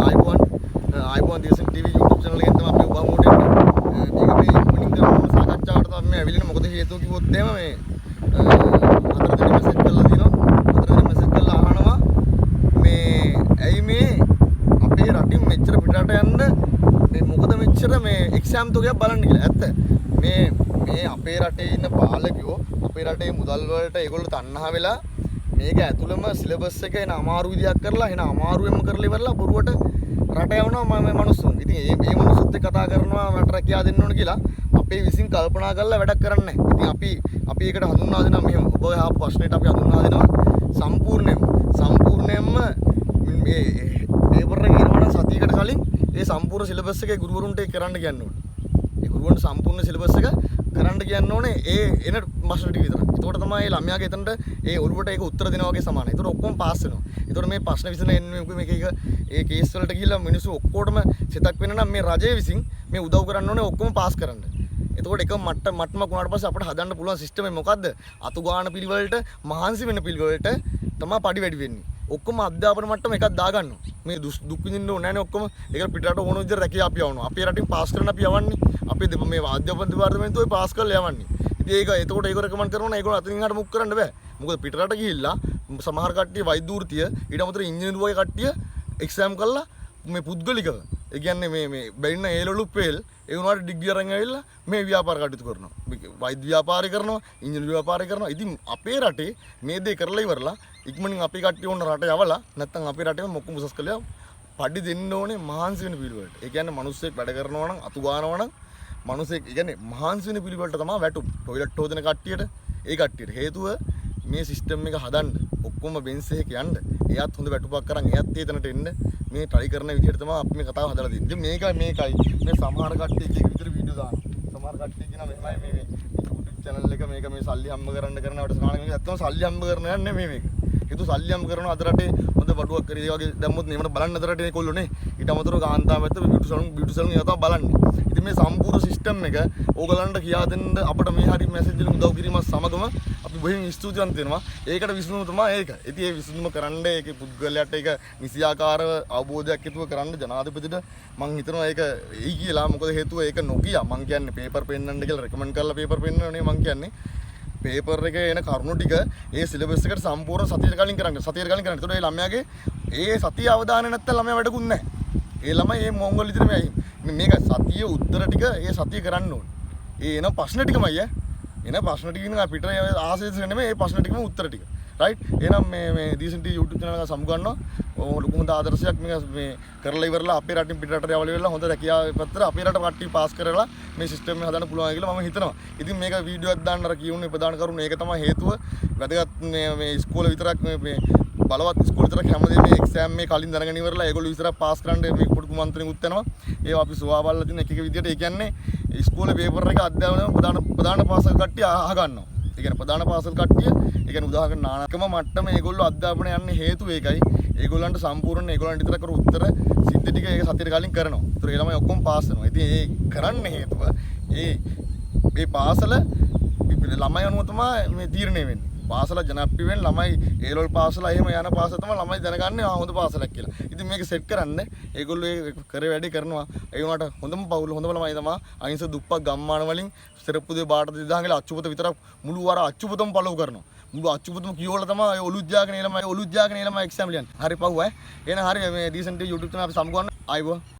ආයුබෝවන්. ආයුබෝවන්. දේශන් TV YouTube channel එකෙන් තමයි අපි ඔබ හමුවට එන්නේ. මේක මේ ඉක්මනින් කරන ඕන සාකච්ඡාවට තමයි මේ ඇවිල්ලා. මොකද හේතුව කිව්වොත් එහෙම මේ හතර දෙනෙක් මැසේජ් කරලා තියෙනවා. හතර දෙනෙක් මැසේජ් කරලා අහනවා මේ ඇයි මේ අපේ රටින් මෙච්චර පිටරට යන්න මේ මොකද මෙච්චර මේ එක්සෑම් තෝගයක් බලන්න කියලා. ඇත්ත. මේ මේ අපේ රටේ ඉන්න පාලකයෝ අපේ රටේ මුදල් වලට ඒගොල්ලෝ තණ්හා වෙලා මේක ඇතුළම සිලබස් එක එන අමාරු විදියක් කරලා එන අමාරුවෙන්ම කරලා ඉවරලා බොරුවට රට යවනවා මේ මනුස්සුන්. ඉතින් ඒ මේ මනුස්සුත් එක්ක කතා කරනවා මට රැකියාව දෙන්න ඕන කියලා අපේ විසින් කල්පනා කරලා වැඩක් කරන්නේ නැහැ. ඉතින් අපි අපි ඒකට හඳුන්වා දෙනවා මෙහෙම. ඔබ අහපු ප්‍රශ්නෙට අපි හඳුන්වා දෙනවා සම්පූර්ණයෙන්ම සම්පූර්ණයෙන්ම මේ පේපර් එක එනවා නම් සතියකට කලින් ඒ සම්පූර්ණ සිලබස් එකේ ගුරුවරුන්ට ඒක කරන්න කියන්න ඕනේ. ඒ ගුරුවරුන්ට සම්පූර්ණ සිලබස් එක කරන්න කියන්න ඕනේ ඒ එන ප්‍රශ්න ටික විතරක්. එතකොට තමයි ඒ ළමයාගේ එතනට ඒ ඔළුවට ඒක උත්තර දෙනවා වගේ සමානයි. එතකොට ඔක්කොම පාස් වෙනවා. එතකොට මේ ප්‍රශ්න විසඳන එන්නේ මේක එක ඒ කේස් වලට ගිහිල්ලා මිනිස්සු ඔක්කොටම සිතක් වෙන නම් මේ රජය විසින් මේ උදව් කරන්න ඕනේ ඔක්කොම පාස් කරන්න. එතකොට එක මට්ටමක් වුණාට පස්සේ අපිට හදන්න පුළුවන් සිස්ටම් එක මොකද්ද? අතු ගාන පිළිවෙලට මහන්සි වෙන පිළිවෙලට තමයි පඩි වැඩි වෙන්නේ. ඔක්කොම අධ්‍යාපන මට්ටම එකක් දාගන්නවා. මේ දුක් විඳින්න ඕනේ නෑනේ ඔක්කොම. ඒක පිටරට ඕන විදිහට රැකියා අපි යවනවා. අපේ රටින් පාස් කරන අපි යවන්නේ. අපේ මේ අධ්‍යාපන දෙපාර්තමේන්තුවේ පාස් කරලා යවන්නේ. ඉතින් ඒක එතකොට ඒක රෙකමන්ඩ් කරනවා නම් ඒගොල්ලෝ අතින් එහාට මුක් කරන්න බෑ. මොකද පිටරට ගිහිල්ලා සමහර කට්ටිය වෛද්‍ය වෘත්තිය, ඊට අමතරව ඉංජිනේරු වගේ කට්ටිය එක්සෑම් කරලා මේ පුද්ගලිකව, ඒ කියන්නේ මේ මේ බැරි නම් ඒ ලෙවලුත් ෆේල්, ඒ වුණාට ඩිග්‍රී අරන් ඇවිල්ලා මේ ව්‍යාපාර කටයුතු කරනවා. වෛද්‍ය ව්‍යාපාරය කරනවා, ඉංජිනේරු ව්‍යාපාරය කරනවා. ඉතින් අපේ රටේ මේ දේ කරලා ඉවරලා ඉක්මනින් අපේ කට්ටිය ඕන රට යවලා නැත්තම් අපේ රටේම ඔක්කොම උසස් කළා පඩි දෙන්න ඕනේ මහන්සි වෙන පිළිවෙලට. ඒ කියන්නේ මිනිස්සෙක් වැඩ කරනවා නම් අතු ගන්නවා නම් මිනිස්සෙක්, ඒ කියන්නේ මහන්සි වෙන පිළිවෙලට තමයි වැටුප්. ටොයිලට් හොදන කට්ටියට, ඒ කට්ටියට හේතුව මේ සිස්ටම් එක හදන්න ඔක්කොම බෙන්ස් එකක යන්න එයාත් හොඳ වැටුපක් කරන් එයාත් ඒ තැනට එන්න මේ ට්‍රයි කරන විදිහට තමයි අපි මේ කතාව හදලා තියෙන්නේ. ඉතින් මේකයි මේකයි මේ සමහර කට්ටිය එක එක විදිහට වීඩියෝ දානවා. සමහර කට්ටිය කියනවා මෙහෙමයි මේ මේ YouTube channel එක මේක මේ සල්ලි හම්බ කරන්න කරන වැඩසටහන. මේක ඇත්තම සල්ලි හම්බ කරන යන්නේ නෙමෙයි මේක. හේතු සල්ලි හම්බ කරනවා අද රටේ හොඳ බඩුවක් කරේ ඒ වගේ දැම්මොත් නේ මට බලන්න අද රටේ කොල්ලෝ නේ. ඊට අමතරව කාන්තාව පැත්ත බියුටි සලූන්, බියුටි සලූන් ඒවා තමයි බලන්නේ. ඉතින් මේ සම්පූර්ණ සිස්ටම් එක ඕගලන්ට කියා දෙන්න අපිට මේ හරි මැසේජ් වලින් උදව් කිරීමත් සමගම අපි බොහොම ස්තුතිවන්ත වෙනවා. ඒකට විසඳුම තමයි ඒක. ඉතින් ඒ විසඳුම කරන්න ඒකේ පුද්ගලයාට ඒක නිසියාකාරව අවබෝධයක් ඇතුව කරන්න ජනාධිපතිට මං හිතනවා ඒක එයි කියලා. මොකද හේතුව ඒක නොකිය මං කියන්නේ පේපර් පෙන්නන්න කියලා රෙකමන්ඩ් කරලා පේපර් පෙන්නන්න නේ මං කියන්නේ. පේපර් එකේ එන කරුණු ටික ඒ සිලබස් එකට සම්පූර්ණ සතියට කලින් කරන්න. සතියට කලින් කරන්න. ඒතකොට ඒ ළමයාගේ ඒ සතිය අවධානය නැත්තම් ළමයා වැඩකුත් නැහැ. ඒ ළමයි ඒ මොංගල් විදිහට මේ මේක සතිය උත්තර ටික ඒ සතිය කරන්න ඕනේ. ඒ එන ප්‍රශ්න ටිකමයි ඈ. එන ප්‍රශ්න ටික නේ පිට ආසෙස් නෙමෙයි, ඒ ප්‍රශ්න ටිකම උත්තර ටික. රයිට්, එහෙනම් මේ මේ දීසන් ටී YouTube channel එක සමු ගන්නවා. ඕ ලොකු හොඳ ආදර්ශයක් මේක මේ කරලා ඉවරලා අපේ රටින් පිට රටට යවලා ඉවරලා හොඳ රැකියාව පැත්තට අපේ රට කට්ටිය පාස් කරලා මේ සිස්ටම් එක හදන්න පුළුවන් කියලා මම හිතනවා. ඉතින් මේක වීඩියෝ එකක් දාන්න අර කියුනේ ප්‍රධාන කරුණ ඒක තමයි හේතුව. වැදගත් මේ මේ ඉස්කෝලේ විතරක් මේ මේ බලවත් ඉස්කෝලේ විතරක් හැමදේම මේ එක්සෑම් මේ කලින් දැනගෙන ඉවරලා ඒගොල්ලෝ විතරක් පාස් කරන්න මේ පොඩි කුමන්ත්‍රණයකුත් යනවා. ඒවා අපි සොයා බලලා තියෙන එක එක විදියට. ඒ කියන්නේ ඉස්කෝලේ පේපර් එක අධ්‍යාපනය ප්‍රධාන ප්‍රධාන පාසල් කට්ටිය අහ ගන්නවා. ඒ කියන්නේ ප්‍රධාන පාසල් කට්ටිය, ඒ කියන්නේ උදාහරණ නානකම මට්ටම ඒගොල්ලෝ අධ්‍යාපනය යන්නේ හේතුව ඒකයි. ඒගොල්ලන්ට සම්පූර්ණ ඒගොල්ලන්ට විතර කර උත්තර සිද්ධ ටික ඒක සතියට කලින් කරනවා. ඒතර ඒ ළමයි ඔක්කොම පාස් වෙනවා. ඉතින් ඒ කරන්න හේතුව ඒ ඒ පාසල ළමයි අනුව තමයි මේ තීරණය වෙන්නේ. පාසල ජනප්‍රිය වෙන ළමයි ඒ ලෙවල් පාසල එහෙම යන පාසල තමයි ළමයි දැනගන්නේ ආ හොඳ පාසලක් කියලා. ඉතින් මේක සෙට් කරන්න ඒගොල්ලෝ ඒ කරේ වැඩේ කරනවා. ඒ වුණාට හොඳම පවුල හොඳම ළමයි තමයි අහිංසක දුප්පත් ගම්මාන වලින් සෙරප්පු දෙය බාට 2000 කියලා අච්චුපත විතරක් මුළු වර අච්චුපතම පලව් කරනවා. මුළු අච්චුපතම කියවලා තමයි ඒ ඔලුත් ජාගෙන ඒ ළමයි ඔලුත් ජාගෙන ඒ ළමයි එක්සෑම් ලියන්නේ. හරි පව් ඈ. එහෙනම් හරි මේ ඩීසන්ට් YouTube channel අපි සමු ගන්න. ආයිබෝ.